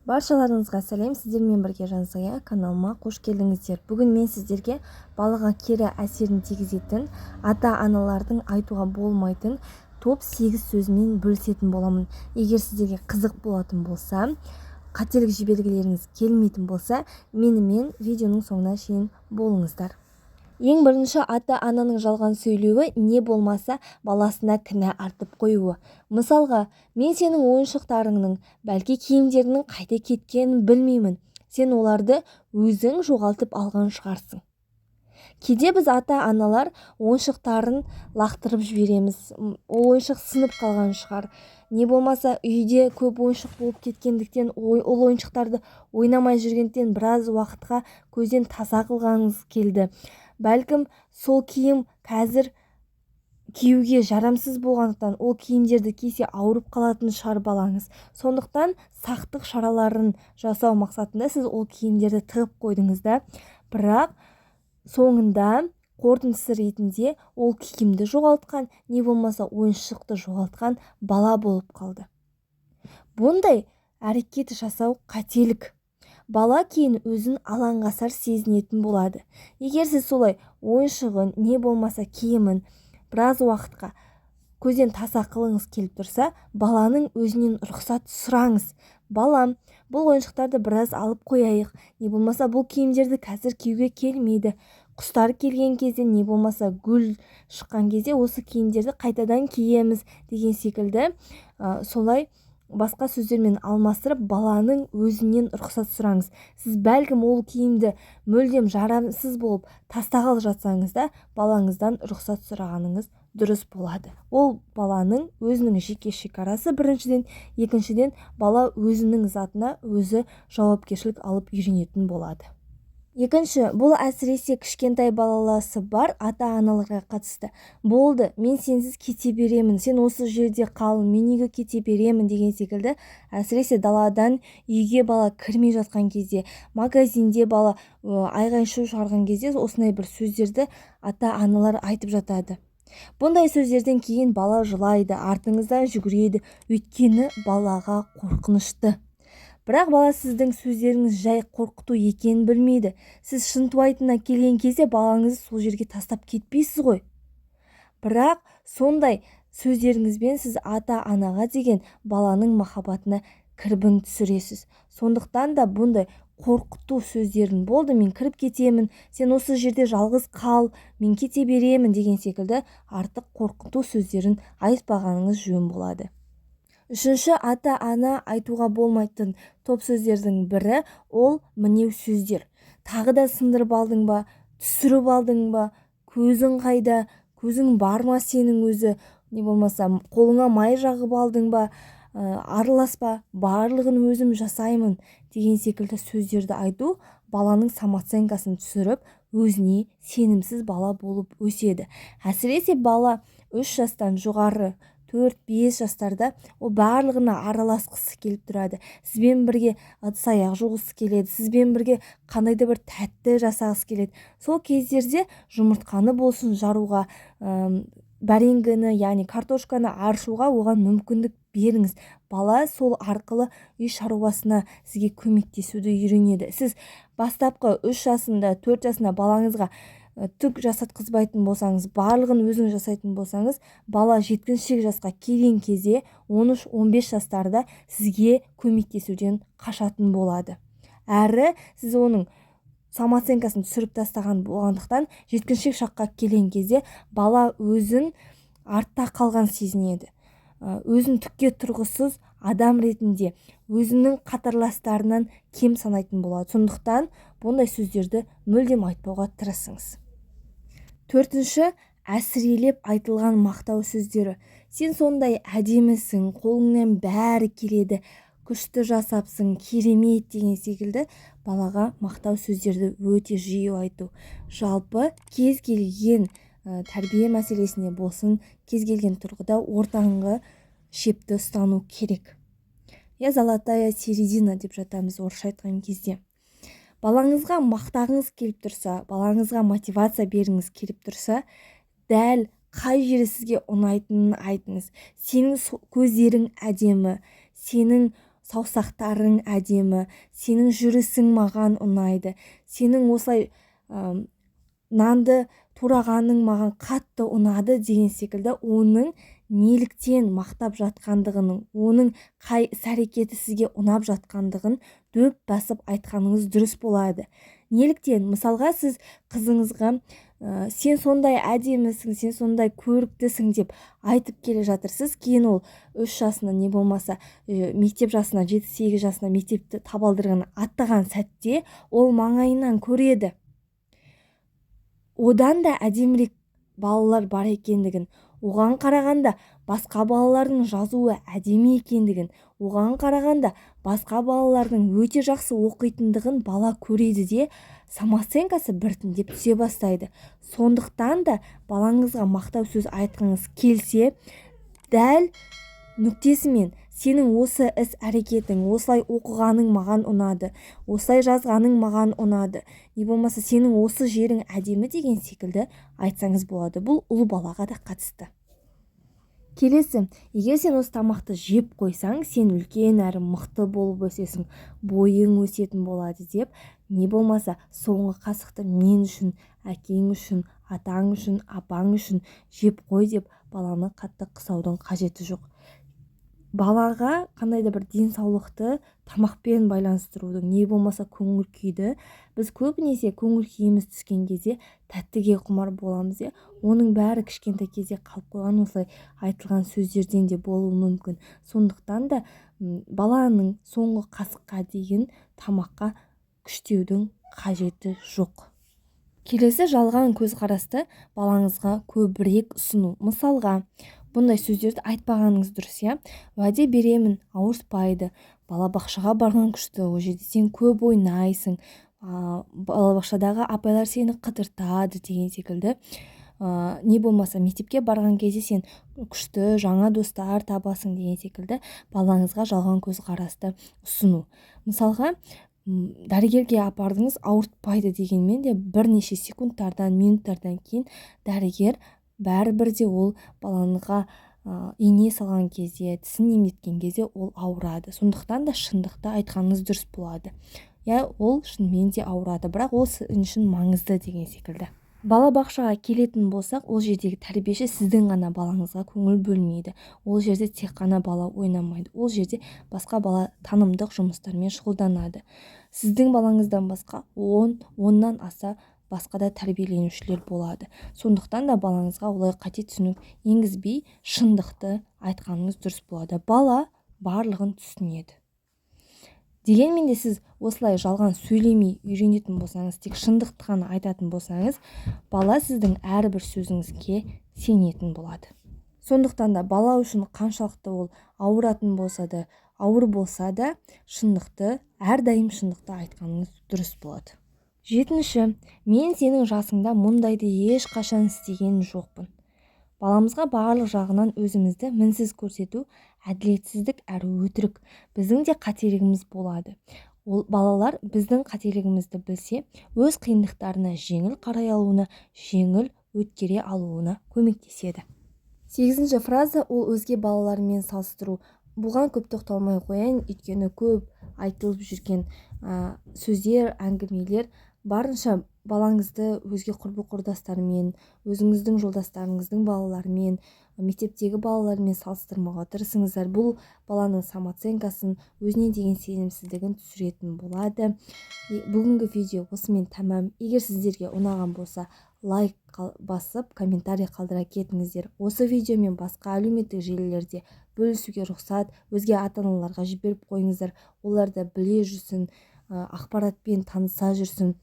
Баршаларыңызға сәлем! Сіздермен бірге Жансая. Каналыма қош келдіңіздер! Бүгін мен сіздерге балаға кері әсерін тигізетін, ата-аналардың айтуға болмайтын топ 8 сөзімен бөлісетін боламын. Егер сіздерге қызық болатын болса, қателік жібергілеріңіз келмейтін болса, менімен видеоның соңына шейін болыңыздар. Ең бірінші, ата-ананың жалған сөйлеуі не болмаса баласына кінә артып қоюы. Мысалға, мен сенің ойыншықтарыңның, бәлки киімдеріңнің қайда кеткенін білмеймін, сен оларды өзің жоғалтып алған шығарсың. Кейде біз, ата-аналар, ойыншықтарын лақтырып жібереміз. Ол ойыншық сынып қалған шығар, не болмаса үйде көп ойыншық болып кеткендіктен, ол ойыншықтарды ойнамай жүргендіктен, біраз уақытқа көзден таса қылғыңыз келді. Бәлкім, сол киім қазір киюге жарамсыз болғандықтан, ол киімдерді кисе, ауырып қалатын шығар балаңыз. Сондықтан сақтық шараларын жасау мақсатында сіз ол киімдерді тығып қойдыңыз да. Бірақ соңында қорытындысы ретінде ол киімді жоғалтқан, не болмаса ойыншықты жоғалтқан бала болып қалды. Бұндай әрекет жасау қателік. Бала кейін өзін алаңғасар сезінетін болады. Егер сіз солай ойыншығын, не болмаса киімін біраз уақытқа көзден таса қылғыңыз келіп тұрса, баланың өзінен рұқсат сұраңыз. Балам, бұл ойыншықтарды біраз алып қояйық, не болмаса бұл киімдерді қазір киюге келмейді, құстар келген кезде, не болмаса гүл шыққан кезде осы киімдерді қайтадан киеміз деген секілді, солай басқа сөздермен алмастырып, баланың өзінен рұқсат сұраңыз. Сіз бәлкім ол киімді мүлдем жарамсыз болып тастағалы жатсаңыз да, балаңыздан рұқсат сұрағаныңыз дұрыс болады. Ол баланың өзінің жеке шекарасы, біріншіден. Екіншіден, бала өзінің затына өзі жауапкершілік алып үйренетін болады. Екінші, бұл әсіресе кішкентай баласы бар ата-аналарға қатысты. Болды, мен сенсіз кете беремін, сен осы жерде қал, мен үйге кете беремін деген секілді. Әсіресе даладан үйге бала кірмей жатқан кезде, магазинде бала айғай-шу шығарған кезде осындай бір сөздерді ата-аналар айтып жатады. Бұндай сөздерден кейін бала жылайды, артыңыздан жүгіреді, өйткені балаға қорқынышты. Бірақ бала сіздің сөздеріңіз жай қорқыту екенін білмейді. Сіз шынтуайтына келген кезде балаңызды сол жерге тастап кетпейсіз ғой. Бірақ сондай сөздеріңізбен сіз ата-анаға деген баланың махаббатына кірбің түсіресіз. Сондықтан да бұндай қорқыту сөздерін, болды, мен кіріп кетемін, сен осы жерде жалғыз қал, мен кете беремін деген секілді артық қорқыту сөздерін айтпағаныңыз жөн болады. Үшінші, ата-ана айтуға болмайтын топ сөздердің бірі ол мінеу сөздер. Тағы да сындырып алдың ба, түсіріп алдың ба, көзің қайда, көзің бар ма сенің өзі, не болмаса қолыңа май жағып алдың ба, араласпа, барлығын өзім жасаймын деген секілді сөздерді айту баланың самооценкасын түсіріп, өзіне сенімсіз бала болып өседі. Әсіресе бала 3 жастан жоғары, 4-5 жастарда ол барлығына араласқысы келіп тұрады. Сізбен бірге ыдыс аяқ жуғысы келеді, сізбен бірге қандай да бір тәтті жасағысы келеді. Сол кездерде жұмыртқаны болсын жаруға, бәреңгіні, яғни картошканы аршуға оған мүмкіндік беріңіз. Бала сол арқылы үй шаруасына сізге көмектесуді үйренеді. Сіз бастапқы 3 жасында, 4 жасында балаңызға түк жасатқызбайтын болсаңыз, барлығын өзіңіз жасайтын болсаңыз, бала жеткіншек жасқа келген кезде, 13-15 жастарда сізге көмектесуден қашатын болады. Әрі сіз оның самооценкасын түсіріп тастаған болғандықтан, жеткіншек шаққа келген кезде бала өзін артта қалған сезінеді, өзін түкке тұрғысыз адам ретінде, өзінің қатарластарынан кем санайтын болады. Сондықтан бұндай сөздерді мүлдем айтпауға тырысыңыз. Төртінші, әсірелеп айтылған мақтау сөздері. Сен сондай әдемісің, қолыңнан бәрі келеді, күшті жасапсың, керемет деген секілді балаға мақтау сөздерді өте жиі айту. Жалпы, кез келген тәрбие мәселесіне болсын, кез келген тұрғыда ортаңғы шепті ұстану керек, иә, золотая середина деп жатамыз орысша айтқан кезде. Балаңызға мақтағыңыз келіп тұрса, балаңызға мотивация бергіңіз келіп тұрса, дәл қай жері сізге ұнайтынын айтыңыз. Сенің көздерің әдемі, сенің саусақтарың әдемі, сенің жүрісің маған ұнайды, сенің осылай нанды турағаның маған қатты ұнады деген секілді оның неліктен мақтап жатқандығының, оның қай іс-әрекеті сізге ұнап жатқандығын дөп басып айтқаныңыз дұрыс болады. Неліктен? Мысалға, сіз қызыңызға сен сондай әдемісің, сен сондай көріктісің деп айтып келе жатырсыз. Кейін ол 3 жасына, не болмаса мектеп жасына, 7-8 жасына мектепті табалдырығын аттаған сәтте ол маңайынан көреді. Одан да әдемірек балалар бар екендігін, оған қарағанда басқа балалардың жазуы әдемі екендігін, оған қарағанда басқа балалардың өте жақсы оқитындығын бала көреді де, самооценкасы біртіндеп түсе бастайды. Сондықтан да балаңызға мақтау сөз айтқыңыз келсе, дәл нүктесімен сенің осы іс-әрекетің, осылай оқығаның маған ұнады, осылай жазғаның маған ұнады, не болмаса сенің осы жерің әдемі деген секілді айтсаңыз болады. Бұл ұл балаға да қатысты. Келесі, егер сен осы тамақты жеп қойсаң, сен үлкен әрі мықты болып өсесің, бойың өсетін болады деп, не болмаса соңғы қасықты мен үшін, әкең үшін, атаң үшін, апаң үшін жеп қой деп баланы қатты қысаудың қажеті жоқ. Балаға қандай да бір денсаулықты тамақпен байланыстырудың, не болмаса көңіл күйді, біз көбінесе көңіл күйіміз түскен кезде тәттіге құмар боламыз, иә. Оның бәрі кішкентай кезде қалып қойған осылай айтылған сөздерден де болуы мүмкін. Сондықтан да баланың соңғы қасыққа дейін тамаққа күштеудің қажеті жоқ. Келесі, жалған көзқарасты балаңызға көбірек ұсыну. Мысалға, бұндай сөздерді айтпағаныңыз дұрыс, иә. Уәде беремін, ауыртпайды, балабақшаға барған күшті, ол жерде сен көп ойнайсың, балабақшадағы апайлар сені қыдыртады деген секілді. Не болмаса мектепке барған кезде сен күшті жаңа достар табасың деген секілді балаңызға жалған көзқарасты ұсыну. Мысалға, дәрігерге апардыңыз, ауыртпайды дегенмен де бірнеше секундтардан, минуттардан кейін дәрігер бәрібір де ол балаға ине салған кезде, тісін емдеткен кезде ол ауырады. Сондықтан да шындықты айтқаныңыз дұрыс болады. Иә, ол шынымен де ауырады, бірақ ол сен үшін маңызды деген секілді. Балабақшаға келетін болсақ, ол жердегі тәрбиеші сіздің ғана балаңызға көңіл бөлмейді. Ол жерде тек қана бала ойнамайды. Ол жерде басқа бала танымдық жұмыстармен шұғылданады. Сіздің балаңыздан басқа 10-10-нан аса басқа да тәрбиеленушілер болады. Сондықтан да балаңызға олай қате түсінік енгізбей, шындықты айтқаныңыз дұрыс болады. Бала барлығын түсінеді. Дегенмен де сіз осылай жалған сөйлемей үйренетін болсаңыз, тек шындықты ғана айтатын болсаңыз, бала сіздің әрбір сөзіңізге сенетін болады. Сондықтан да бала үшін қаншалықты ол ауыратын болса да, ауыр болса да, шындықты, әрдайым шындықты айтқаныңыз дұрыс болады. 7. Мен сенің жасыңда мұндайды ешқашан істеген жоқпын. Баламызға барлық жағынан өзімізді мінсіз көрсету әділетсіздік әрі өтірік. Біздің де қателігіміз болады. Ол балалар біздің қателігімізді білсе, өз қиындықтарына жеңіл қарай алуына, жеңіл өткере алуына көмектеседі. 8 фраза ол өзге балалармен салыстыру. Бұған көп тоқталмай қояйын, өйткені көп айтылып жүрген сөздер, әңгімелер. Барынша балаңызды өзге құрбы-құрдастармен, өзіңіздің жолдастарыңыздың балаларымен, мектептегі балалармен салыстырмауға тырысыңыздар. Бұл баланың самооценкасын, өзіне деген сенімсіздігін түсіретін болады. Бүгінгі видео осымен тәмам. Егер сіздерге ұнаған болса, лайк басып, комментарий қалдыра кетіңіздер. Осы видеомен басқа әлеуметтік желілерде бөлісуге рұқсат, өзге ата-аналарға жіберіп қойыңыздар. Олар да біле жүрсін, ақпаратпен таныса жүрсін.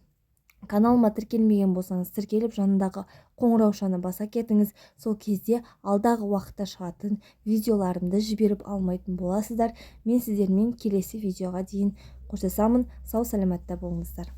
Каналыма тіркелмеген болсаңыз, тіркеліп, жанындағы қоңыраушаны баса кетіңіз. Сол кезде алдағы уақытта шығатын видеоларымды жіберіп алмайтын боласыздар. Мен сіздермен келесі видеоға дейін қоштасамын. Сау саламатта болыңыздар.